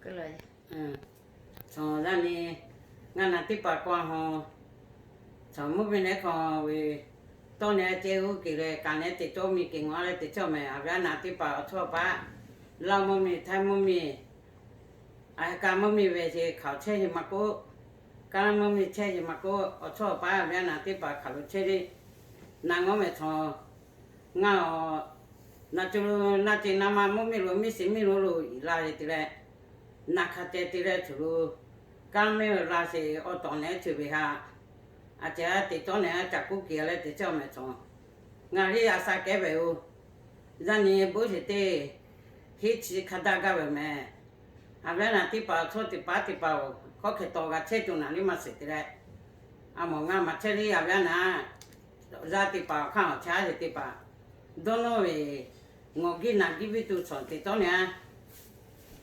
Cawˬ yaˇ nyi, ngaˬ naˬ teˇ hpaˍ k'aw ha, cawˬ mvuhˇ miˬ leh hk'aw ve, tawˇ neh ceh g'uˇ keˬ leh kaꞈ neh teꞈ cawˇ miˬ keˬ ngawˬ leh teꞈ cawˇ mehˍ. Aˬ viˉ naˬ teˇ hpaˍ awˬ chawˇ paˉ, Laˇ mvuhˇ miˬ, Htaiˇ mvuhˇ miˬ, Aˍmeˍriˆkaꞈ mvuhˇ miˬ ve chi hk'aoˍ chehˇ yeˬ maˇ k'oˆ, Kaˉlaˇ mvuhˇ miˬ chehˇ yeˬ maˇ k'oˆ, awˬ chawˇ paˉ aˬ viˉ naˬ teˇ hpaˍ hk'aˬ lo chehˇ le. Naˬ ngawˬ mehˍ cawˬ, ngaˬ awˬ, naˬ cawˬ lo naˬ ceˬ naˬ ma mvuhˇ miˬ lo miˬ shiˍ miˬ lo lo iˉ laˇ ve te leh, naˬ hk'a ceh te leh cawˬ lo, Kaˉlaˇ mvuhˇ miˬ laˇ sheˍ awˬ tawˍ neh ceuˬ ve haꞈ, aˬ ceh teꞈ cawˇ neh a caꞈ kuˉ keˬ leh teꞈ cawˇ mehˍ cawˬ. Ngaˬ liˇ a sha kehˉ ve oˬ. Yaˇ nyi buˉ sheˍ teˇ, hiˉ chi hk'a daˇ gaˇ ve mehˍ. Aˬ viˉ naˬ teˇ hpaˍ awˬ chawˇ teˇ paˉ teˇ hpaˍ oˬ, hkawˇ hkeh taw g'a chehˇ tuˬ naˬ liˇ maˇ shiˍ te leh, a mawˬ ngaˬ maˇ chehˇ liˇ aˬ viˉ naˬ, yaˇ teˇ hpaˍ awˬ hk'aˇ awˬ chaˇ sheˍ teˇ hpaˍ, dawˇ nawˇ ve, ngawˬ giˇ naˬ giˇ viˇ tuˬ cawˬ teꞈ cawˇ neh a,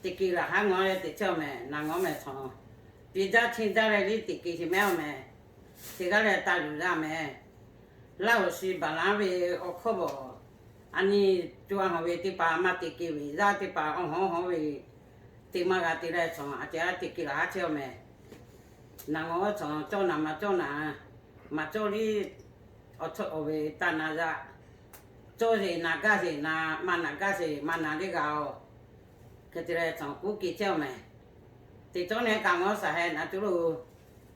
teꞈ keˬ laˬ haˉ ngawˬ leh teꞈ cawˇ mehˍ. Naˬ ngawˬ mehˍ cawˬ, piˇ daˇ chi daˇ leh liˇ teꞈ keˬ sheˍ mehˍ awˬ mehˍ, teˇ g'aˇ leh taˇ luˬ yaˇ mehˍ. Laˇ hoꞈ shi baˬ laˇ ve awˬ hkawˇ bawˬ, a nyi, co a hawˬ ve teˇ hpaˍ maˇ teꞈ keˬ ve, yaˇ teˇ hpaˍ awˬ hawˉ hawˉ ve, teˇ maˇ g'a te leh cawˬ, aˬ ceh teꞈ keˬ laˬ haˉ chehˇ awˬ mehˍ. Naˬ ngawˬ cawˬ, cawˇ naˬ ma cawˇ naˬ, maˇ cawˇ liˇ, awˬ chawˇ awˬ ve taˇ naˬ yaˇ, cawˇ sheˍ naˬ gaˇ sheˍ naˬ, maˇ naˬ gaˇ sheˍ maˇ naˬ liˇ g'a oˬ. Hk'e te leh cawˬ kuˉ keˬ chehˇ awˬ mehˍ. Teꞈ cawˇ neh kaꞈ ngawˬ shaˍ heh naˬ cawˬ lo,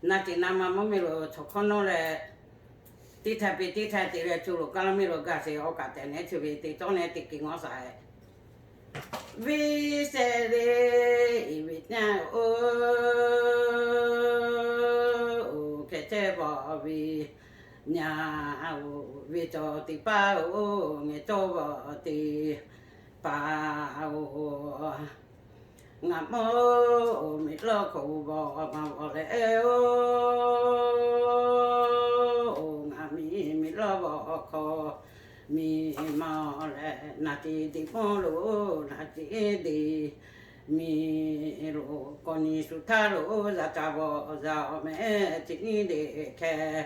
naˬ ceˬ naˬ ma mvuhˇ miˬ lo cawˬ hkawˇ nawˉ leh, teˇ htaiˇ piˇ teˇ htaiˇ te leh cawˬ lo Kaˉlaˇ miˬ lo gaˇ sheˍ awˬ kaꞈ tehꞈ neh ceuˬ ve teꞈ cawˇ neh teꞈ keˬ ngawˬ shaˍ heh. Viˉ shehˆ le, iˉ ve nyaˇ oˬ, oˬ hkeh chehˇ vawˬ ve, nyaˇ oˬ ve cawˬ teˇ paˍ oˬ, ngeh cawˇ vawˬ teˇ paˍ oˬ. Ngaˬ mawˇ oˬ miˬ lawˇ hkawꞈ vawˬ maˇ vawˬ leh oˬ, ngaˬ miˬ miˬ lawˇ vawˬ hkawꞈ miˬ maˇ leh, naˬ ceˬ deꞈ mawˇ lo, naˬ ceˬ deꞈ miˬ lo, kawˬ nyi shu htaˇ lo, yaꞈ ca vawˬ yaꞈ awˬ mehˍ, ceˬ nyi deꞈ hkeh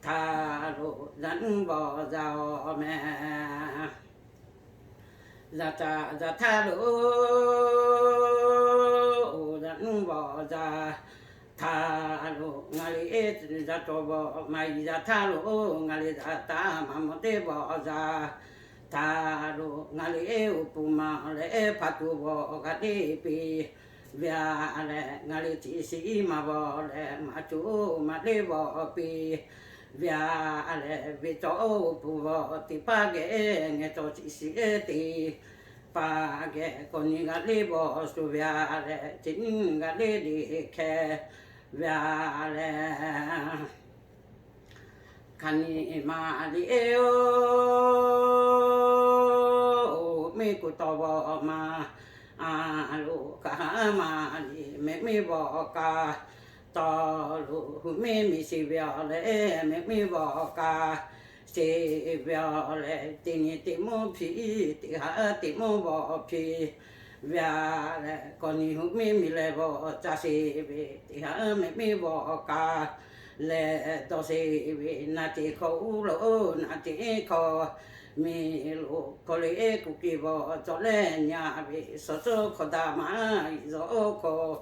htaˇ lo, yaꞈ nyi vawˬ yaꞈ awˬ mehˍ. Yaꞈ ca yaꞈ htaˇ lo, oˬ yaꞈ nyi vawˬ yaꞈ htaˇ lo, ngaˬ le yaꞈ cawˬ vawˬ maˇ yaꞈ htaˇ lo, ngaˬ le yaꞈ taˍ maˇ mawˬ teˇ vawˬ yaꞈ htaˇ lo, ngaˬ le uˉ peunˍ maˇ leh hpaˍ tuˬ vawˬ g'a teˇ piˇ ve a leh, ngaˬ le chi shiˍ maˇ vawˬ leh maˇ cuˬ maˇ teˇ vawˬ piˇ ve a leh, ve cawˬ oˬ pun vawˬ teˇ paˍ geh ngeh cawˬ chi shiˍ teˇ paˍ geh kawˬ nyi g'a le vawˬ shu ve a leh, ceˬ nyi g'a le le hkeh ve a leh, hk'aˬ nyi maˇ le oˬ, miˬ kuˬ tawˇ vawˬ maˇ a lo kaꞈ maˇ le, mehˆ miˇ vawˬ kaꞈ tawˇ lo, hui miˇ miˬ shiˍ ve a leh, mehˆ miˇ vawˬ kaꞈ shiˍ ve a leh, teˇ nyi teˇ mvuhˇ hpiˇ, teˇ haˉ teˇ mvuhˇ vawˬ hpiˇ ve a leh, kawˬ nyi hui miˇ miˬ leh vawˬ ca shiˍ ve, teˇ haˉ mehˆ miˇ vawˬ kaꞈ leh dawˇ shiˍ ve, naˬ ceˬ hkawꞈ uˉ lo, naˬ ceˬ hkawꞈ miˬ lo, hkawꞈ le kuˬ kiˬ vawˬ cawˬ leh nyi ve, shawˍ cawˇ hkawꞈ daꞈ maˇ iˉ zawˬ oˇ hkawꞈ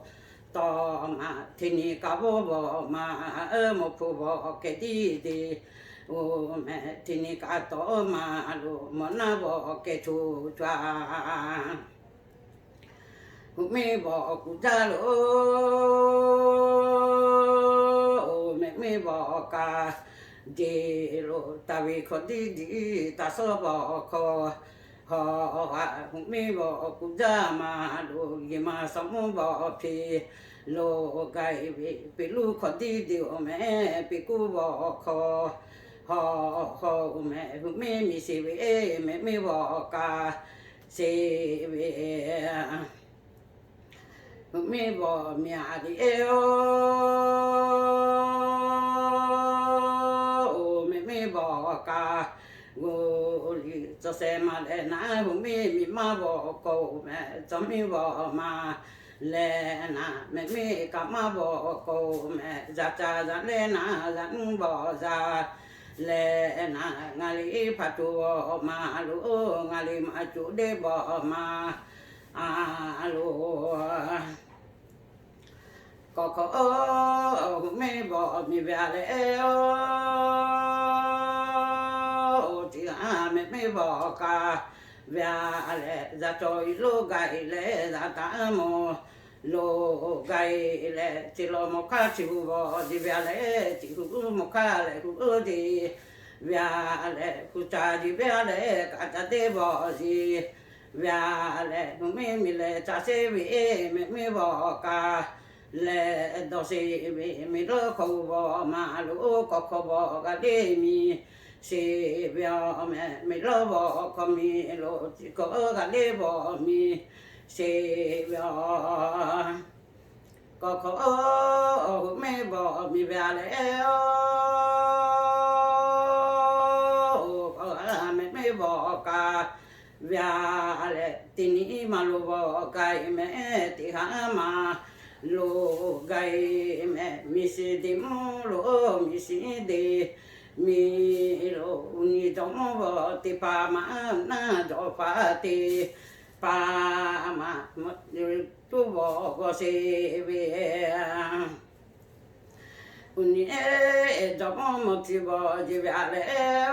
tawˇ maˇ, teˇ nyi kaꞈ vawˇ vawˬ maˇ, mawˇ hpu vawˬ kehˬ tiˉ te oˬ meh, teˇ nyi kaꞈ tawˇ maˇ lo, mawˇ naˆ vawˬ kehˬ choˬ choˬ a. Hui miˇ vawˬ kuˬ jaˇ lo, oˬ mehˆ miˇ vawˬ kaꞈ jeˬ lo, taˍ ve hkawꞈ tiˉ tiˉ taˍ sawˉ vawˬ hkawꞈ hawˬ a. Hui miˇ vawˬ kuˬ jaˇ maˇ lo, yehˬ maˇ sawˍ mvuhˇ vawˬ hpiˇ lo, gaiˬ ve peꞈ luˇ hkawꞈ tiˉ tiˉ oˬ meh, peꞈ kuˇ vawˬ hkawꞈ hawˬ hawˬ oˬ meh, hui miˇ miˬ shiˍ ve, mehˆ miˇ vawˬ kaꞈ shiˍ ve, hui miˇ vawˬ miˬ a le oˬ, oˬ mehˆ miˇ vawˬ kaꞈ g'oˇ liꞈ cawˬ shehˍ maˇ leh naˉ, hui miˇ miˬ maˇ vawˬ k'oˆ meh, cawˬ miˇ vawˬ maˇ leh naˉ, mehˆ miˇ kaꞈ maˇ vawˬ k'oˆ meh, yaꞈ ca yaꞈ leh naˉ, yaꞈ nyi vawˬ yaꞈ leh naˉ, ngaˬ le hpaˍ tuˬ vawˬ maˇ lo, ngaˬ le maˇ cuˬ deˇ vawˬ maˇ a lo. K'awꞈ hk'awꞈ-oˬ, hu mehˇ bawˬ miˬ ve a leh, oˬ, tiꞈ ha mehˍ mehˇ bawˬ kaꞈ ve a leh, zaꞈ cawˬ i lo gaˬ e leh, zaꞈ taˍ mawˬ lo gaˬ e leh, tiꞈ law mawˬ hk'aˇ tiꞈ hu bawˬ ji ve a leh, tiꞈ hu mawˬ hk'aˇ leh hu oˇ ji ve a leh, hu ca ji ve a leh, kaꞈ ca teˇ bawˬ ji ve a leh, hu mehˇ miˬ leh ca sheˉ ve mehˍ mehˇ bawˬ kaꞈ leh, dawˬ sheˍ ve miˬ lawˇ hkawꞈ hu bawˬ maˍ lo, k'awꞈ hkawꞈ bawˬ g'a leˇ miˬ sheˍ ve awˬ mehˍ, miˬ lawˇ bawˬ hkawꞈ miˬ lo, tiꞈ kawˆ g'a leˇ bawˬ miˬ sheˍ ve awˬ. K'awꞈ hk'awꞈ-oˬ, hu mehˇ bawˬ miˬ ve a leh, oˬ, mehˍ mehˇ bawˬ kaꞈ ve a leh, teˇ nyi maˇ lo bawˬ gaˬ e mehˍ, teˇ ha maˇ lo gaˬ e mehˍ, miˬ shiˍ deˇ mvuhˇ lo, miˬ shiˍ deˇ miˬ lo, uˬ nyi jawˇ mawˇ bawˬ teˇ hpaˍ maˇ, naˇ jawˇ hpaˍ teˇ hpaˍ maˇ, tuˇ bawˬ g'awˬ sheˍ ve uˬ nyi jawˇ mawˇ mawˬ tiꞈ bawˬ ji ve a leh,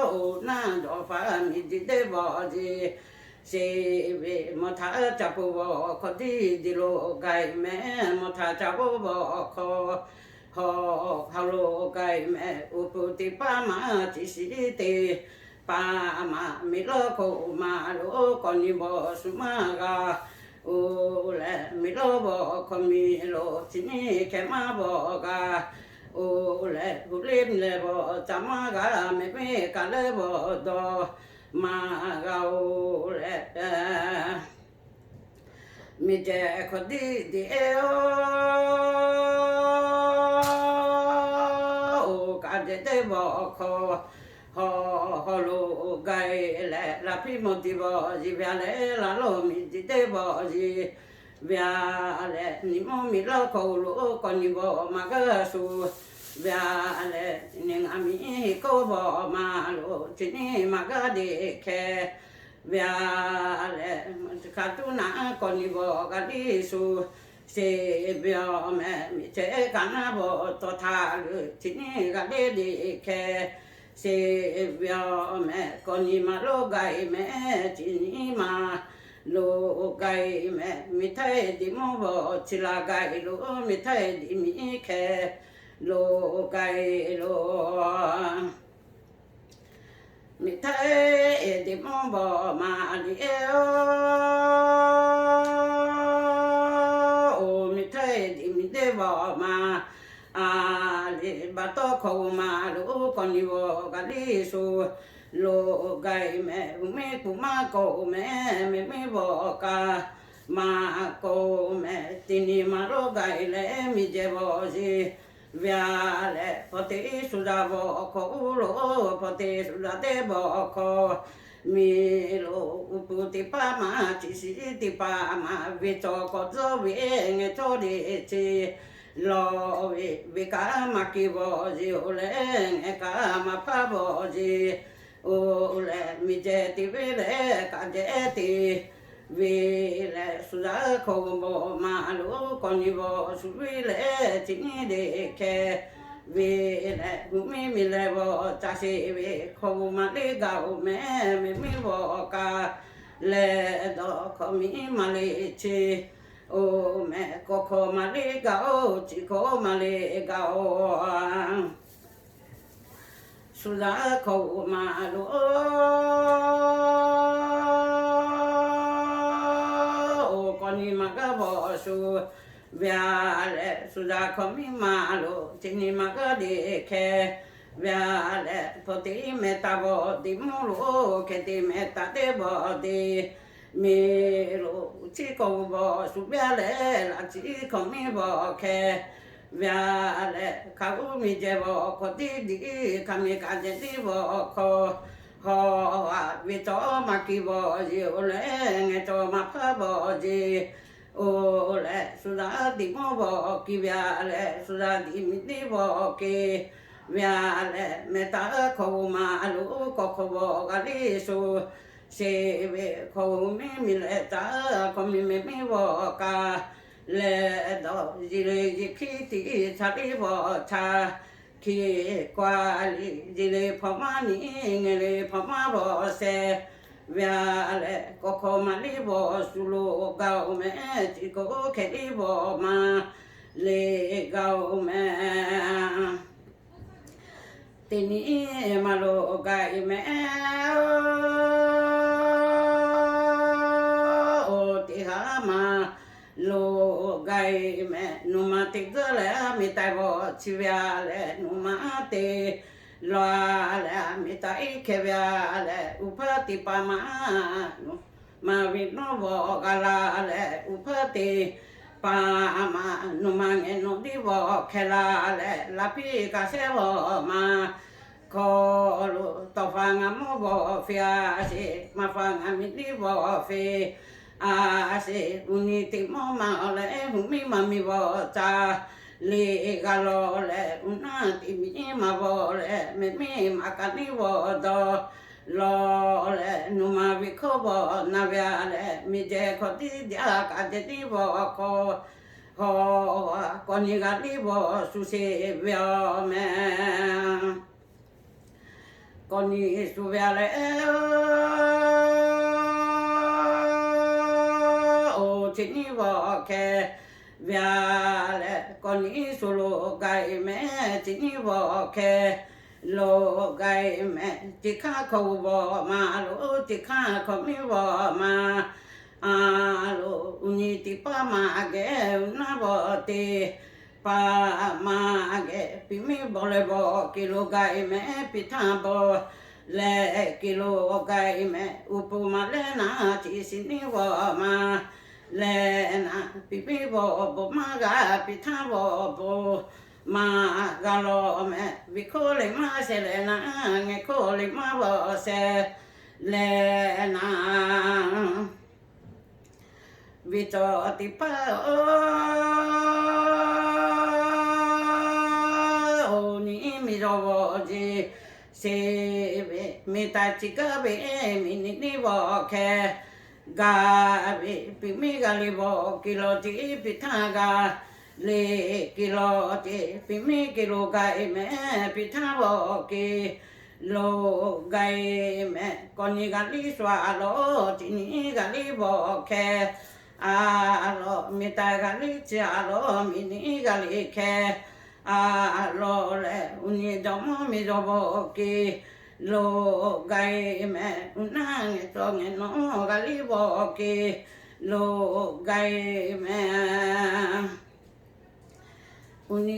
oˬ, naˇ jawˇ hpaˍ miˬ ji deˇ bawˬ ji sheˍ ve, mawˬ htaˇ ca pon bawˬ hkawꞈ tiˇ ji lo gaˬ e mehˍ, mawˬ htaˇ ca pon bawˬ hkawꞈ hawˬ ha lo gaˬ e mehˍ, uˉ peunˍ teˇ hpaˍ maˇ, chi shiˍ teˇ hpaˍ maˇ, miˬ lawˇ hkawꞈ maˍ lo, k'awꞈ nyi bawˬ shu maˇ g'a oˬ leh, miˬ lawˇ bawˬ hkawꞈ miˬ lo, chi nyi hkeh maˇ bawˬ g'a oˬ leh, hu leˇ leh bawˬ ca maˇ g'a, mehˍ mehˇ kaꞈ leh bawˬ dawˬ maˇ g'a oˬ leh, miˬ jehˬ hkawꞈ tiˇ deˇ e oˬ, kaꞈ jehˬ teˇ bawˬ hkawꞈ hawˬ ha lo gaˬ e leh, laˬ hpiˇ mawˬ tiꞈ bawˬ ji ve a leh, laˬ lo miˬ ji teˇ bawˬ ji ve a leh, nyi mawˇ miˬ lawˇ hkawꞈ lo, k'awꞈ nyi bawˬ maˇ g'a shu ve a leh, nyi ngaˬ miˬ hiˆ kawˆ bawˬ maˍ lo, chi nyi maˇ g'a deˇ hkeh ve a leh, hk'a tuˉ naˆ k'awꞈ nyi bawˬ g'a liˇ shu sheˍ ve awˬ mehˍ, miˬ chehˇ kaꞈ naˉ bawˬ tawˇ htaˇ leuˬ, chi nyi g'a deˇ deˇ hkeh sheˍ ve awˬ mehˍ, k'awꞈ nyi maˇ lo gaˬ e mehˍ, chi nyi maˇ lo gaˬ e mehˍ, miˬ htaiˇ diꞈ mvuhˇ bawˬ chi la gaˬ e lo, miˬ htaiˇ diꞈ miˬ hkeh lo gaˬ e lo, miˬ htaiˇ diꞈ mvuhˇ bawˬ maˍ liꞈ e oˬ, miˬ htaiˇ diꞈ miˬ deˇ bawˬ maˍ liꞈ, baˬ tawˇ hkawꞈ maˍ lo, k'awꞈ nyi bawˬ g'a liˇ shu lo gaˬ e mehˍ, uˉ mehˇ kuˬ maˇ k'oˆ mehˍ, mehˍ mehˇ bawˬ kaꞈ maˇ k'oˆ mehˍ, teˇ nyi maˇ lo gaˬ e leh, miˬ jehˬ bawˬ ji ve a leh, hpaw te shu daꞈ bawˬ hkawꞈ uˉ lo, hpaw te shu daꞈ teˇ bawˬ hkawꞈ miˬ lo, uˉ peunˍ teˇ hpaˍ maˇ, chi shiˍ teˇ hpaˍ maˇ, venˇ cawˬ k'awꞈ tcuhˉ ve ngeh cawˇ deˇ chi lawˬ ve, venˇ kaꞈ maˇ kehˬ bawˬ ji oˬ leh, ngeh kaꞈ maˇ hpaˇ bawˬ ji oˬ leh, miˬ jehˬ te ve leh kaꞈ jehˬ te ve leh, shu daꞈ hkawꞈ bawˬ maˍ lo, k'awꞈ nyi bawˬ shu ve leh, chi nyi deˇ hkeh ve leh, hu mehˇ miˬ leh bawˬ ca sheˍ ve, hkawꞈ maˇ leˇ gaˬ oˬ mehˍ, mehˍ mehˇ bawˬ kaꞈ leh dawˬ hkawꞈ miˬ maˇ leˇ chi oˬ mehˍ, k'awꞈ hkawꞈ maˇ leˇ gaˬ oˬ, chi hkawꞈ maˇ leˇ gaˬ oˬ. Shu daꞈ hkawꞈ maˍ lo oˬ, k'awꞈ nyi maˇ g'a bawˬ shu ve a leh, shu daꞈ hkawꞈ miˬ maˇ lo, chi nyi maˇ g'a deˇ hkeh ve a leh, hpaw te mehˍ taˍ bawˬ deˇ mvuhˇ lo, hkeh te mehˍ taˍ teˇ bawˬ deˇ miˬ lo, chi hkawꞈ bawˬ shu ve a leh, laꞈ chi hkawꞈ miˬ bawˬ hkeh ve a leh, hk'a uˉ miˬ jehˬ bawˬ hkawꞈ tiˇ diꞈ, hk'a miˬ kaꞈ jehˬ tiˇ bawˬ hkawꞈ hawˬ, venˇ cawˬ maˇ kehˬ bawˬ ji oˬ leh, ngeh cawˬ maˇ hpaˇ bawˬ ji oˬ leh, shu daꞈ diꞈ mvuhˇ bawˬ kehˬ ve a leh, shu daꞈ diꞈ miˬ teˇ bawˬ kehˬ ve a leh, mehˍ taˍ hkawꞈ maˍ lo, k'awꞈ hkawꞈ bawˬ g'a liˇ shu Sheˍ ve hk'aw miˇ miˬ leh caˇ, hk'aw miˬ miˬ miˇ vawˆ ka leh dawˬ, yiˬ le yiˬ hkiˇ tiꞈ cha liˇ vawˆ cha, hkiˇ k'oˆ a liꞈ, yiˬ le hpawnˬ maˇ nyi, ngeh le hpawnˬ maˇ vawˆ sheh ve a leh, k'awꞈ hk'aw maˍ liˇ vawˆ shu lo gaˬ-oˬ mehˍ, ciˬ k'oˆ hkeh liˇ vawˆ maˇ le gaˬ-oˬ mehˍ. Teˇ nyi maˇ lo gaˬ-e mehˍ, oˇ teˇ haˉ maˇ lo gaˬ-e mehˍ. Nuˬ ma teˇ g'aˇ leh miˬ taiˍ vawˆ chi ve a leh, nuˬ ma teˇ law leh miˬ taiˍ iˉ hkeh ve a leh, uˉ hpaˇ teˇ paˍ maˇ nuˬ ma ve nawˉ vawˆ g'a la leh, uˉ hpaˇ teˇ paˍ maˇ nuˬ ma ngeh nawˬ liˇ vawˆ hkeh la leh, laˬ piˇ kaꞈ shehˉ vawˆ maˇ hkawˇ lo, tawˍ faˍ ngaˬ mawˇ vawˆ feˇ a sheˍ, maˍ faˍ ngaˬ miˬ liˇ vawˆ feˇ a sheˍ. Uˬ nyi teˇ mawˇ maˇ leh, huˬ miˇ maˇ miˬ vawˆ ca le g'a law leh, uˬ naˇ teˇ miˬ maˇ vawˆ leh, mehˬ miˇ maˇ kaꞈ liˇ vawˆ dawˇ law leh, nuˬ ma ve hkawˇ vawˆ na ve a leh, miˬ jehˬ hkawꞈ tiˉ jaˇ kaꞈ jehˬ liˇ vawˆ hkawˇ, hawˉ kawꞈ nyi g'a liˇ vawˆ shu sheˍ ve yoˬ mehˍ. Kawꞈ nyi shu ve a leh, oˇ chi nyiˇ vawˆ hkeh ve a leh, kawꞈ nyi shu lo gaˬ-e mehˍ, chi nyiˇ vawˆ hkeh lo gaˬ-e mehˍ. Teˇ hk'aˇ hkawꞈ g'uˇ vawˆ maˇ lo, teˇ hk'aˇ hkawꞈ miˇ vawˆ maˇ a lo, uˬ nyi teˇ paˍ maˇ geh, uˬ naˇ vawˆ teˇ paˍ maˇ geh, piˇ miˇ bawˬ leh vawˆ ke lo gaˬ-e mehˍ, piˇ htaˇ bawˬ leh ke lo gaˬ-e mehˍ. Uˉ pu maˇ leh naˉ, chi shiˍ nyiˇ vawˆ maˇ leh naˉ, piˇ miˇ vawˆ bawˬ maˇ g'a, piˇ htaˇ vawˆ bawˬ maˇ g'a law mehˍ. Ve hkawˇ leh maˇ sheh leh naˉ, ngeh hkawˇ leh maˇ vawˆ sheh leh naˉ, ve cawˬ teˇ paˍ oˬ, nyi miˬ zawˬ vawˆ jeˬ sheˍ ve, miˬ taiˍ chi gaˇ ve miˬ nyi liˇ vawˆ hkeh gaˬ ve, piˇ miˇ g'a le vawˆ ke law ce, piˇ htaˇ g'a le ke law ce, piˇ miˇ ke lo gaˬ-e mehˍ, piˇ htaˇ vawˆ ke lo gaˬ-e mehˍ. Kawꞈ nyi g'a liˇ shu a law, chi nyi g'a liˇ vawˆ hkeh a law, miˬ taiˍ g'a liˇ chi a law, miˬ nyi g'a le hkeh a law leh, uˬ nyi jawꞈ mawˇ miˬ zawˬ vawˆ ke lo gaˬ-e mehˍ. Uˬ naˇ ngeh cawˬ ngeh nawˉ g'a liˇ vawˆ ke lo gaˬ-e mehˍ. Uˬ nyi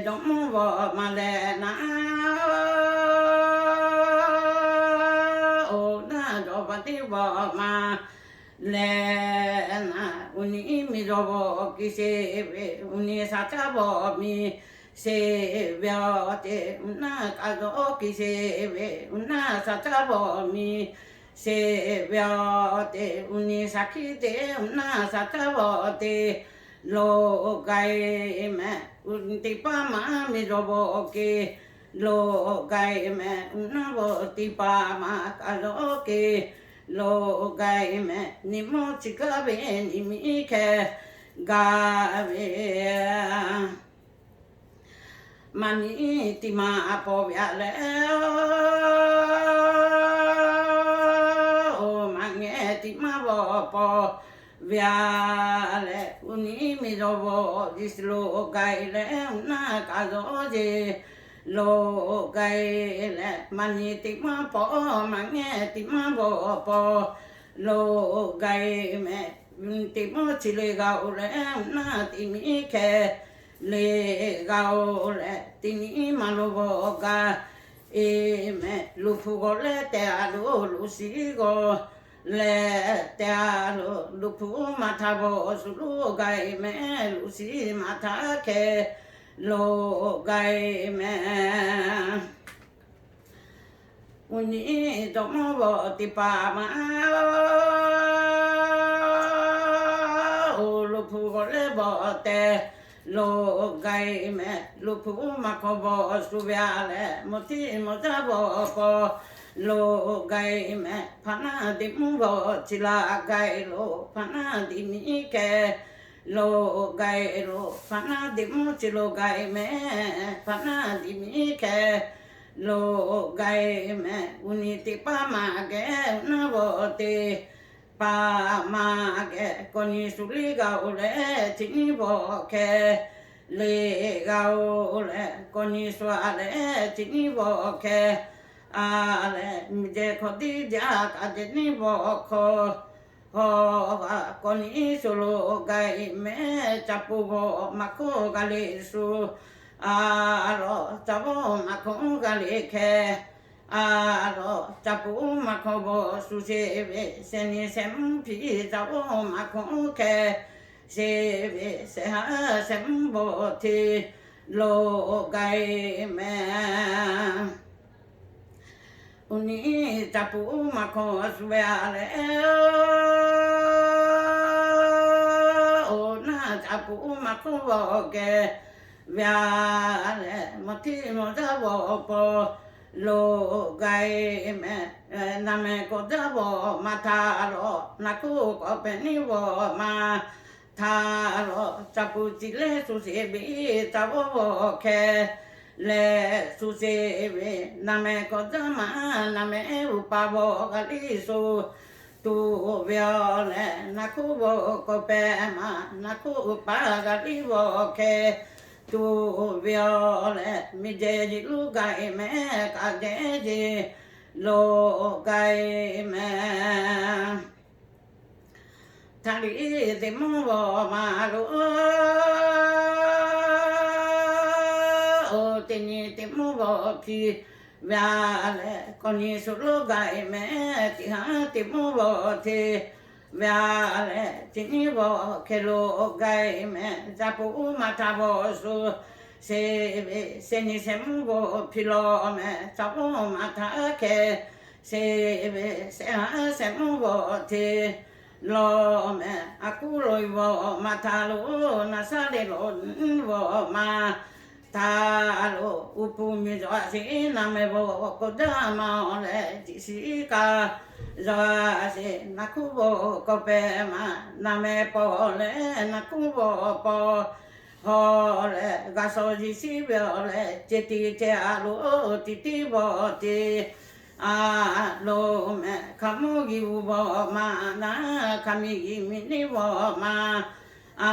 jawꞈ mawˇ vawˆ maˇ leh naˉ, oˬ naˇ jawꞈ vaꞈ teˇ vawˆ maˇ leh naˉ, uˬ nyi miˬ zawˬ vawˆ ke sheˍ ve, uˬ nyi shaˍ caˇ vawˆ miˬ sheˍ ve yoˬ ce. Uˬ naˇ kaꞈ zawˬ ke sheˍ ve, uˬ naˇ shaˍ caˇ vawˆ miˬ sheˍ ve yoˬ ce. Uˬ nyi shaˍ hkiˇ te, uˬ naˇ shaˍ caˇ vawˆ te lo gaˬ-e mehˍ. Uˬ nyi teˇ paˍ maˇ miˬ zawˬ vawˆ ke lo gaˬ-e mehˍ. Uˬ naˇ vawˆ teˇ paˍ maˇ kaꞈ zawˬ ke lo gaˬ-e mehˍ. Nyi mawˇ chi kaˇ ve nyi miˬ hkeh gaˬ ve, maˇ nyi tiꞈ maˇ paw ve a leh, oˬ maˇ ngeh tiꞈ maˇ vawˆ paw ve a leh, uˬ nyi miˬ zawˬ vawˆ jeˬ sheˍ lo gaˬ-e leh, uˬ naˇ kaꞈ zawˬ jeˬ lo gaˬ-e leh, maˇ nyi tiꞈ maˇ paw, maˇ ngeh tiꞈ maˇ vawˆ paw lo gaˬ-e mehˍ. Teˇ mawˇ chi le g'a-oˬ leh, uˬ naˇ teˇ miˬ hkeh le g'a-oˬ leh, teˇ nyi maˇ lo vawˆ gaˬ-e mehˍ. Luˬ hpu g'awˬ leh teh a lo, luˬ shiˍ g'awˬ leh teh a lo, luˬ hpu maˇ htaꞈ vawˆ shu lo gaˬ-e mehˍ. Luˬ shiˍ maˇ htaꞈ hkeh lo gaˬ-e mehˍ. Uˬ nyi dawꞈ mawˇ vawˆ teˇ paˍ maˇ, oˬ luˬ hpu g'awˬ leh vawˆ teh lo gaˬ-e mehˍ. Luˬ hpu maˇ hkawˇ vawˆ shu ve a leh, mawˬ tiˉ mawˬ jaˇ vawˆ paw lo gaiˬ mehˍ. Hpaˍ naˆ diꞈ mvuhˇ vawˆ chi la gaiˬ lo, hpaˍ naˆ diꞈ miˉ hkeh lo gaiˬ lo, hpaˍ naˆ diꞈ mvuhˇ chi lo gaiˬ mehˍ. Hpaˍ naˆ diꞈ miˉ hkeh lo gaiˬ mehˍ. Uˇ nyi teˇ paˍ maˇ geh uˉ naˉ vawˆ teˇ paˍ maˇ geh, kawꞈ nyi shu liˇ g'a-oˬ leh, chi nyiˇ vawˆ hkeh le g'a-oˬ leh, kawꞈ nyi shu a leh, chi nyiˇ vawˆ hkeh a leh, miˬ jehˬ hkawꞈ tiˉ jaˇ kaꞈ jehˬ nyiˇ vawˆ hkawꞈ hawˉ a, kawꞈ nyi shu lo gaiˬ mehˍ. Ca pu vawˆ maˇ hkawˇ g'a le shu a lawˬ, ca vawˆ maˇ hkawˇ g'a le hkeh a lawˬ, ca pu maˇ hkawˇ vawˆ shu sheˍ ve, shehˍ nyi shehˍ mvuhˇ hpiˇ ca vawˆ maˇ hkawˇ hkeh sheˍ ve, shehˍ haˉ shehˍ mvuhˇ vawˆ hteˇ lo gaiˬ mehˍ. Uˇ nyi ca pu maˇ hkawˇ shu ve a leh, oˬ naˆ ca pu maˇ hkawˇ vawˆ geh ve a leh, mawˬ hteˇ mawˬ jaˇ vawˆ paw lo gaiˬ mehˍ. Naˬ mehˍ k'awꞈ jaˇ vawˆ maˇ htaꞈ lawˬ, naˬ hkuˇ k'awꞈ pehˍ nyiˇ vawˆ maˇ htaꞈ lawˬ, ca pu ciˉ leh shu sheˍ ve, ca vawˆ vawˆ hkeh leh shu sheˍ ve, naˬ mehˍ k'awꞈ jaˇ maˇ, naˬ mehˍ uˉ paˍ vawˆ g'a liˇ shu tuˬ ve a leh, naˬ hkuˇ vawˆ k'awꞈ pehˍ maˇ, naˬ hkuˇ uˉ paˍ g'a liˇ vawˆ hkeh tuˬ ve a leh, miˬ jehˬ yiˍ luˇ gaiˬ mehˍ, kaꞈ jehˬ jeˬ lo gaiˬ mehˍ. Htaˇ liˇ teˇ mvuhˇ vawˆ maˇ loˬ, oˬ teˇ nyi teˇ mvuhˇ vawˆ hpiˇ ve a leh, kawꞈ nyi shu lo gaiˬ mehˍ. Teˇ haˉ teˇ mvuhˇ vawˆ hteˇ ve a leh, chi nyiˇ vawˆ hkeh lo gaiˬ mehˍ. Ca pu maˇ htaꞈ vawˆ shu sheˍ ve, shehˍ nyi shehˍ mvuhˇ vawˆ hpiˇ lawˬ mehˍ. Ca vawˆ maˇ htaꞈ hkeh sheˍ ve, shehˍ haˉ shehˍ mvuhˇ vawˆ hteˇ lawˬ mehˍ. A kuˉ loꞈ e vawˆ maˇ htaꞈ loˬ, naˍ shaˉ le lawˬ nyiˇ vawˆ maˇ htaꞈ loˬ, uˉ puˍ miˬ jawꞈ sheˍ naˬ mehˍ vawˆ k'awꞈ jaˇ maˇ leh, jiꞈ shiˍ kaꞈ yaꞈ sheˍ naˬ hkuˇ vawˆ k'awꞈ pehˍ maˇ, naˬ mehˍ paw leh naˬ hkuˇ vawˆ paw hawˉ leh, g'a shaw yiˍ shiˍ ve a leh, ceh tiˉ ceh a loˬ, tiˉ tiˉ vawˆ teˇ a loˬ mehˍ. Hkaoˍmonˇ g'uiˬ uˉ vawˆ maˇ naˉ, hkaoˍmonˇ g'uiˬ miˬ neˇ vawˆ maˇ a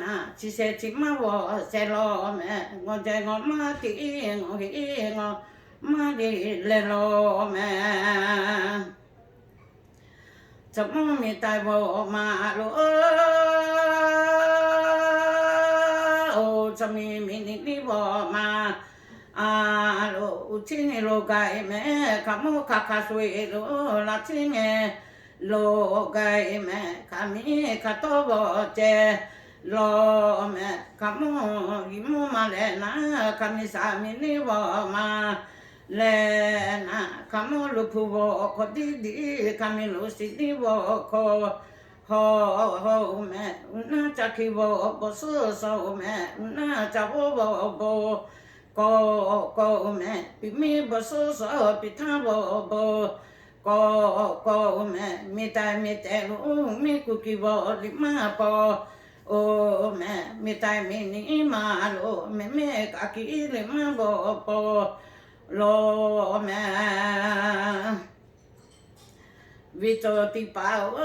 naˉ, chi sheh chi maˇ vawˆ sheh lawˬ mehˍ. Ngawˬ jehˬ ngawˬ maˇ tiˉ, ngawˬ heˆ ngawˬ maˇ le leh lawˬ mehˍ. Chaw mvuhˇ miˬ taiˍ vawˆ maˇ loˬ, oˬ chaw miˬ miˬ neˇ neˇ vawˆ maˇ a loˬ, uˉ chiˉ nyi lo gaiˬ mehˍ. Hkaoˍmonˇ hk'a hk'a sho e loˬ, laꞈ chiˉ ngeh lo gaiˬ mehˍ. Hkaoˍ miˬ hk'a tawˇ vawˆ ceh lawˬ mehˍ. Hkaoˍmonˇ g'uiˬ mvuhˇ maˇ leh naˉ, hkaoˍ miˬ shaˍ miˬ neˇ vawˆ maˇ leh naˉ, hkaoˍmonˇ lo hpu vawˆ hk'awꞈ tiˉ tiˉ, hkaoˍ miˬ lo shiˍ neˇ vawˆ hk'awꞈ hawˉ hawˉ mehˍ. Uˉ naˉ ca hkiˇ vawˆ bawˬ suhˉ suhˉ mehˍ. Uˉ naˉ ca vawˆ vawˆ bawˬ kawˆ kawˆ mehˍ. Piˍ miˇ bawˬ suhˉ suhˉ piˍ htaˇ vawˆ bawˬ kawˆ kawˆ mehˍ. Miˬ taiˍ miˬ tehꞈ lo miˇ kuˬ kiˬ vawˆ liꞈ maˇ paw oˬ mehˍ. Miˬ taiˍ miˬ neˇ maˇ loˬ, mehˍ mehˆ kaꞈ kiˬ liꞈ maˇ vawˆ paw lawˬ mehˍ. Viˇ cawˬ tiꞈ paˍ oˬ,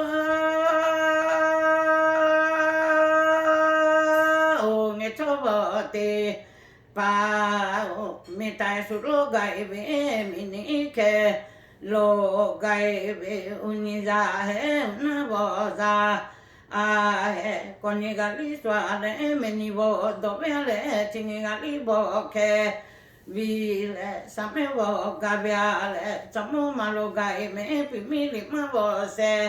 oˬ ngeh htawˇ vawˆ teˇ paˍ oˬ, miˬ taiˍ shu loˉ gaiˬ ve, miˬ neˇ hkeh lo gaiˬ ve, uˉ nyi yaˇ hehˉ uˉ naˉ vawˆ yaˇ a hehˉ, kawꞈ nyi g'a liˇ shu a leh, mehˍ nyi vawˆ dawˬ ve a leh, chi nyi g'a liˇ vawˆ hkeh viˇ leh, shaˍ mehˆ vawˆ gaˬ ve a leh, chaw mvuhˇ maˇ lo gaiˬ mehˍ. Piˍ miˇ liꞈ maˇ vawˆ sheh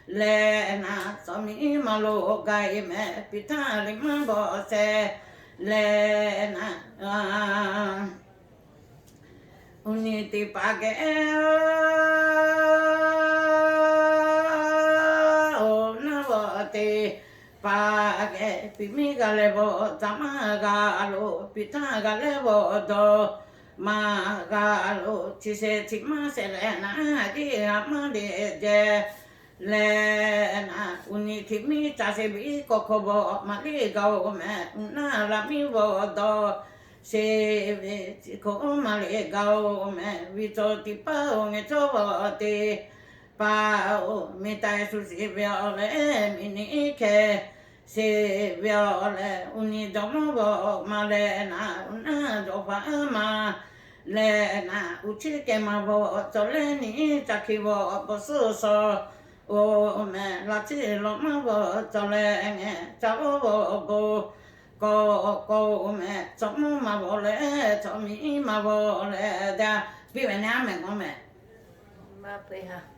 leh naˉ, chaw miˬ maˇ lo gaiˬ mehˍ. Piˍ htaˇ liꞈ maˇ vawˆ sheh leh naˉ, uˉ nyi teˇ paˍ geh oˬ, naˉ vawˆ teˇ paˍ geh, piˍ miˇ g'a leh vawˆ caꞈ maˇ g'a loˬ, piˍ htaˇ g'a leh vawˆ dawˬ maˇ g'a lo chi shehˍ chi maˇ shehˍ leh naˉ, a jiˇ ha maˇ le jehˬ leh naˉ, uˬ nyi htiꞈ miˉ ca sheˍ ve kawˆ hkawˇ vawˆ maˇ le gaˬ-oˬ mehˍ. Uˬ naˉ la miˉ vawˆ dawˇ sheˍ ve chi hkawˇ maˇ le gaˬ-oˬ mehˍ. Viˬ cawˬ tiꞈ paˇ-oˬ, ngaˬ cawˇ vawˆ teˇ paˇ-oˬ, miˬ taiˍ shuˍ sheˍ ve awˬ leh miˬ niˆ hkeh sheˍ ve awˬ leh, uˬ nyi jawꞈ mawˇ vawˆ maˇ leh naˉ, uˬ naˉ jawꞈ faˍ maˇ leh naˉ, uˬ chiˇ kehˬ maˇ vawˆ cawˬ leh nyi ca hki vawˆ bawˬ suhˉ shaw-oˬ mehˍ. Laꞈ chiˇ lawꞈ maˇ vawˆ cawˬ leh ngeh ca oˇ vawˆ bon kawˆ kawˆ-oˬ mehˍ. Chaw mvuhˇ maˇ vawˆ leh chaw miˉ maˇ vawˆ leh jaˇ piˇ ve nyi a mehˍ g'awˇ mehˍ.